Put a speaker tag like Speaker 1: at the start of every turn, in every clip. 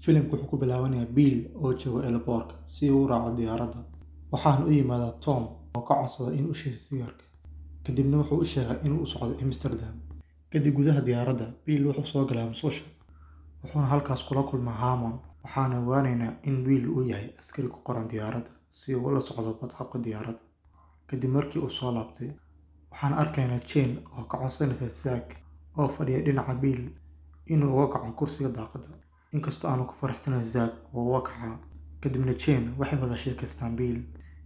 Speaker 1: Filimku wuxuu ku bilaabanayaa Bill oo jooga airport si uu u raaco diyaaradda. Waxaana u yimaada Tom oo ka codsada inuu u shido sigaarka. Kadibna wuxuu u sheegaa inuu u socdo Amsterdam. Kadib gudaha diyaaradda, Bill wuxuu soo galaa musqusha, wuxuuna halkaas kula kulmaa Harmon. Waxaana ogaanaynaa in Bill uu yahay askari ku qoran diyaaradda si uu ula socdo badqabka diyaaradda. Kadib markii uu soo laabtay, waxaan arkaynaa Jane oo ka codsanaysa Zack oo fadhiya dhinaca Bill inuu uga kaco kursiga daaqadda. Inkastoo aanu ku faraxsanayn, Zack wuu uga kacaa. Kadibna Jane waxay wada sheekaystaan Bill.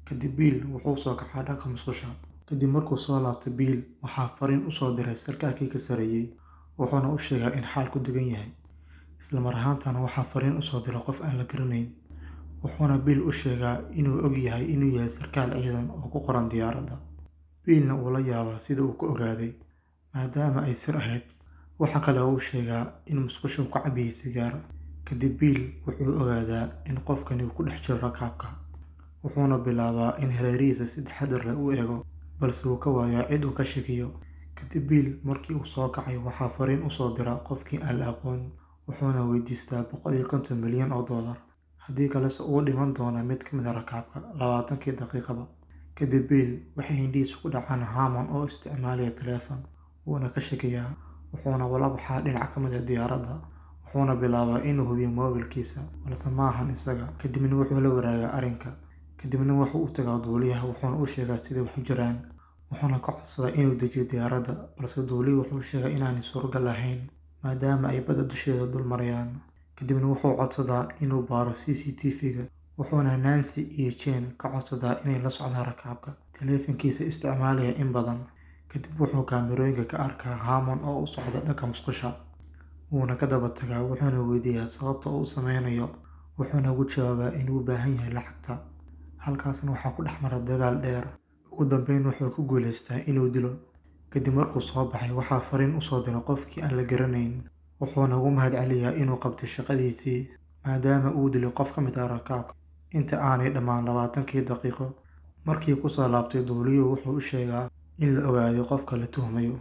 Speaker 1: Kadib Bill wuxuu soo kacaa dhanka musqusha. Kadib markuu soo laabtay Bill, waxaa fariin u soo diray sarkaalkii ka sarreeyay, wuxuuna u sheegaa in xaalku degan yahay. Isla mar ahaantaana waxaa fariin u soo diray qof aan la garanayn, wuxuuna Bill u sheegaa inuu og yahay inuu yahay sarkaal ciidan oo ku qoran diyaaradda. Billna wuu la yaabaa sida uu ku ogaaday, maadaama ay sir ahayd. Waxa kale oo uu sheegaa in musqusha uu ka cabayay sigaar. Kadib Bill wuxuu ogaadaa in qofkani uu ku dhex jiro rakaabka, wuxuuna bilaabaa in hareerihiisa si taxaddar leh u eego, balse wuu ka waayaa cid uu ka shakiyo. Kadib Bill markii uu soo kacay, waxaa fariin u soo dira qofkii aan la aqoon, wuxuuna weydiistaa $150 milyan, haddii kalese uu dhiman doono mid ka mid ah rakaabka 20kii daqiiqaba. Kadib Bill waxay indhihiisu ku dhacaan Harmon oo isticmaalaya taleefan, wuuna ka shakiyaa, wuxuuna ula baxaa dhinac ka mid ah diyaaradda, wuxuuna bilaabaa inuu hubiyo moobilkiisa, balse ma ahan isaga. Kadibna wuxuu la waraagaa arrinka. Kadibna wuxuu u tagaa duuliyaha, wuxuuna u sheegaa sida wax u jiraan, wuxuuna ka codsadaa inuu dejiyo diyaaradda, balse duuliyuhu wuxuu sheegaa inaanay suuragal ahayn maadaama ay badda dusheeda dul marayaan. Kadibna wuxuu codsadaa inuu baaro CCTV-ga, wuxuuna Nancy iyo Jane ka codsadaa inay la socdaan rakaabka taleefankiisa isticmaalaya in badan. Kadib wuxuu kaamirooyinka ka arkaa Harmon oo u socda dhanka musqusha, wuuna ka daba tagaa, wuxuuna weydiiyaa sababta uu u sameynayo, wuxuuna ugu jawaabaa inuu u baahan yahay lacagta. Halkaasna waxaa ku dhex mara dagaal dheer. Ugu dambeyn wuxuu ku guuleystaa inuu dilo. Kadib markuu soo baxay, waxaa fariin u soo diray qofkii aan la garanayn, wuxuuna ugu mahadceliyaa inuu qabtay shaqadiisii maadaama uu dilay qof ka mid ah rakaabka inta aanay dhammaan 20kii daqiiqo. Markii ku soo laabtay, duuliyuhu wuxuu u sheegaa in la ogaaday qofka la tuhmayo,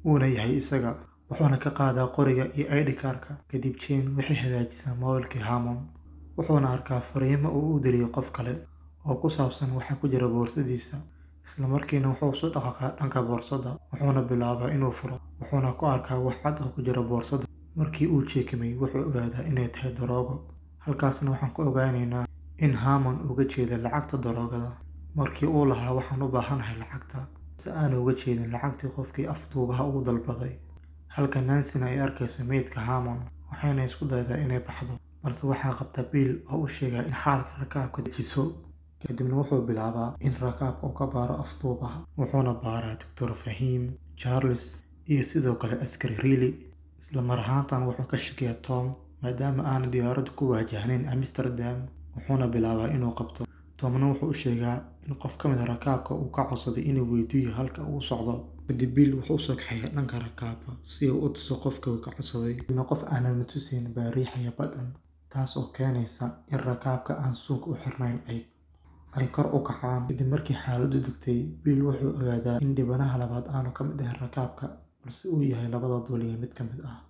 Speaker 1: uuna yahay isaga, wuxuuna ka qaadaa qoriga iyo ID card-ka. Kadib Jane waxay hagaajisaa moobilkii Harmon, wuxuuna arkaa fariimo uu u diriyay qof kale oo ku saabsan waxa ku jira boorsadiisa. Isla markiina wuxuu u soo dhaqaaqaa dhanka boorsada, wuxuuna bilaabaa inuu furo, wuxuuna ku arkaa wax cad oo ku jira boorsada. Markii uu jeekimay, wuxuu ogaadaa inay tahay daroogo. Halkaasna waxaan ku ogaanaynaa in Harmon uga jeeday lacagta daroogada. Markii uu lahaa waxaan u baahanahay lacagta, si aanu uga jeedin lacagtii qofkii afduubaha uu dalbaday. Halka Nancy-na ay arkayso meydka Harmon, waxayna isku daydaa inay baxdo, balse waxaa qabta Bill oo u sheega in xaalka rakaabka dejiso. Kadibna wuxuu bilaabaa in rakaabka uu ka baaro afduubaha, wuxuuna baaraa Dr. Fahim, Charles, iyo sidoo kale askari Riley. Isla mar ahaantan wuxuu ka shakiyaa Tom maadaama aanu diyaaraddu ku wajahnayn Amsterdam, wuxuuna bilaabaa inuu qabto. Tomna wuxuu u sheegaa in qof ka mid ah rakaabka uu ka codsaday inuu weydiiyo halka uu u socdo. Kadib Bill wuxuu u soo kaxeeyaa dhanka rakaabka si uu u tuso qofka uu ka codsaday. Kadibna qof aanan la tusayn baa riixaya badhan, taas oo keenaysa in rakaabka aan suunka u xirnayn ay kor u kacaan. Kadib markii xaaladdu degtay, Bill wuxuu ogaadaa in dhibanaha labaad aanu ka mid ahayn rakaabka, balse uu yahay labada duuliye mid ka mid ah.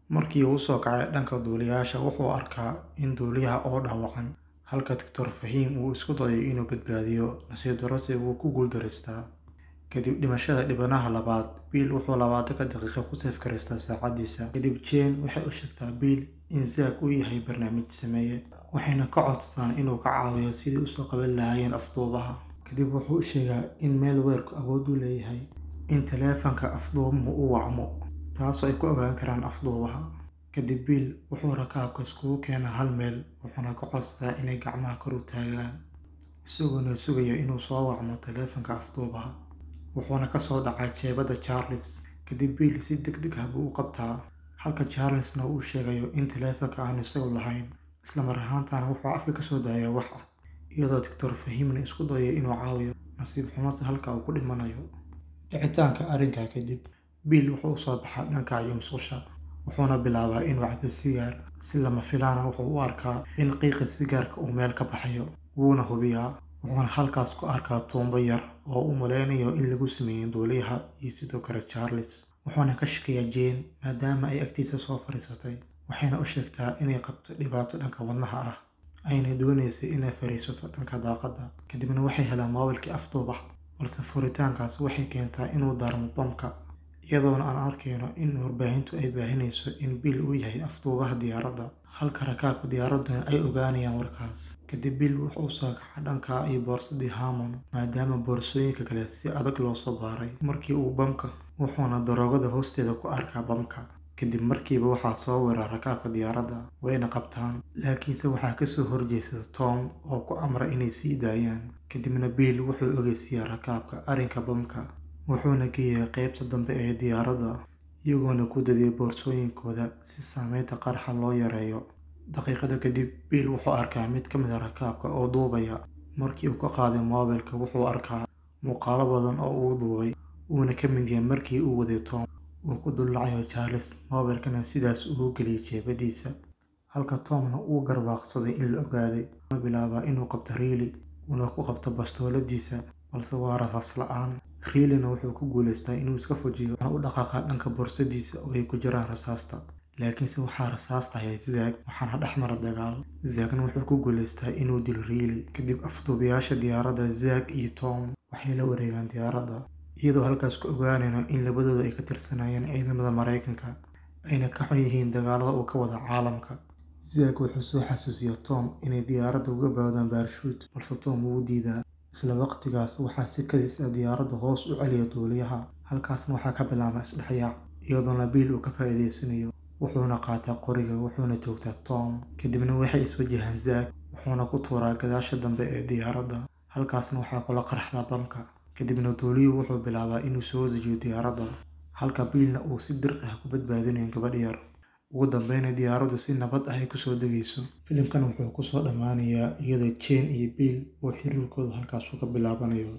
Speaker 1: Markii uu u soo kacay dhanka duuliyayaasha, wuxuu arkaa in duuliyaha oo dhaawacan, halka Dr. Fahim uu isku dayayo inuu badbaadiyo, nasiib darrose wuu ku guuldareystaa. Kadib dhimashada dhibanaha labaad, Bill wuxuu 20ka daqiiqo ku seef-garaystaa saacadiisa. Kadib Jane waxay u sheegtaa Bill in Zack uu yahay barnaamij sameeye, waxayna ka codsadaan inuu ka caawiyo sidii u soo qaban lahaayeen afduubaha. Kadib wuxuu u sheegaa in malware-ku awood u leeyahay in taleefanka afduubuhu uu wacmo, taasoo ay ku ogaan karaan afduubaha. Kadib Bill wuxuu rakaabka iskugu keenaa hal meel, wuxuuna ka codsadaa inay gacmaha kor u taagaan, isagoona sugaya inuu soo wacmo taleefanka afduubaha. Wuxuuna ka soo dhacaa jeebadda Charles. Kadib Bill si degdeg ah buu u qabtaa, halka Charles-na uu u sheegayo in taleefanka aanu isagu lahayn. Isla mar ahaantaana wuxuu afka ka soo daayaa wax cad, iyadoo Dr. Fahimna isku dayayo inuu caawiyo, nasiib xumose halka uu ku dhimanayo. Dhicitaanka arrinka kadib, Bill wuxuu u soo baxaa dhanka iyo musqusha, wuxuuna bilaabaa inuu cabo sigaar. Si lama filaan ah wuxuu u arkaa in qiiqa sigaarka uu meel ka baxayo, wuuna hubiyaa, wuxuuna halkaas ku arkaa tuumbo yar oo uu u maleynayo in lagu sameeyay duuliyaha iyo sidoo kale Charles. Wuxuuna ka shakiyaa Jane maadaama ay agtiisa soo fadhiisatay. Waxayna u sheegtaa inay qabto dhibaato dhanka wadnaha ah, ayna doonaysay inay fariisato dhanka daaqadda. Kadibna waxay helaan moobilkii afduubaha, balse furitaankaas waxay keentaa inuu daarmo bamka, iyadoona aan arkayno in warbaahintu ay baahinayso in Bill uu yahay afduubaha diyaaradda, halka rakaabka diyaaradduna ay ogaanayaan warkaas. Kadib Bill wuxuu u soo kacaa dhanka iyo boorsadii Hammond, maadaama boorsooyinka kale si adag loo soo baaray. Markii uu bamka, wuxuuna daroogada hoosteeda ku arkaa bamka. Kadib markiiba waxaa soo weerara rakaabka diyaaradda, wayna qabtaan. Laakiinse waxaa ka soo horjeesta Tom oo ku amra inay sii daayaan. Kadibna Bill wuxuu ogeysiiyaa rakaabka arrinka bamka, wuxuuna geeyaa qaybta dambe ee diyaaradda, iyagoona ku dadiya boorsooyinkooda si saameynta qarxa loo yareeyo. Daqiiqado kadib, Bill wuxuu arkaa mid ka mid ah rakaabka oo duubaya. Markii uu ka qaaday moobilka, wuxuu arkaa muuqaallo badan oo uu duubay, uuna ka mid yahay markii uu waday Tom uu ku dul dhacayo Charles, moobilkana sidaas ugu geliyay jeebadiisa, halka Tom-na uu garwaaqsaday in la ogaaday. Wuxuu bilaabaa inuu qabto Riley, uuna ku qabto bastooladiisa, balse waa rasaas la'aan. Riley-na wuxuu ku guuleystaa inuu iska fujiyo, wuxuuna u dhaqaaqaa dhanka boorsadiisa oo ay ku jiraan rasaasta. Laakiinse waxaa rasaasta haya Zack, waxaana dhex mara dagaal. Zackna wuxuu ku guuleystaa inuu dilo Riley. Kadib afduubayaasha diyaaradda Zack iyo Tom waxay la wareegaan diyaaradda, iyadoo halkaas ku ogaanayno in labadooda ay ka tirsanayeen ciidamada Mareykanka, ayna ka xun yihiin dagaalada uu ka wado caalamka. Zack wuxuu soo xasuusiyaa Tom inay diyaaradda uga boodaan baarshuut, balse Tom wuu diidaa. Isla waqtigaas, waxaa si kadis ah diyaaradda hoos u celiya duuliyaha, halkaasna waxaa ka bilaabma isdhexyaac, iyadoona Bill uu ka faa'iideysanayo. Wuxuuna qaataa qoriga wuxuuna toogtaa Tom. Kadibna waxay iswajahaan Zack, wuxuuna ku tuuraa gadaasha dambe ee diyaaradda, halkaasna waxaa kula qarxda bamka. Kadibna duuliyuhu wuxuu bilaabaa inuu soo dejiyo diyaaradda, halka Bill-na uu si dirqi ah ku badbaadinayo gabadh yar. Ugu dambeynna, diyaaraddu si nabad ah ay ku soo degayso. Filimkan wuxuu ku soo dhammaanayaa iyadoo Jane iyo Bill uu xiriirkoodu halkaas ka bilaabanayo.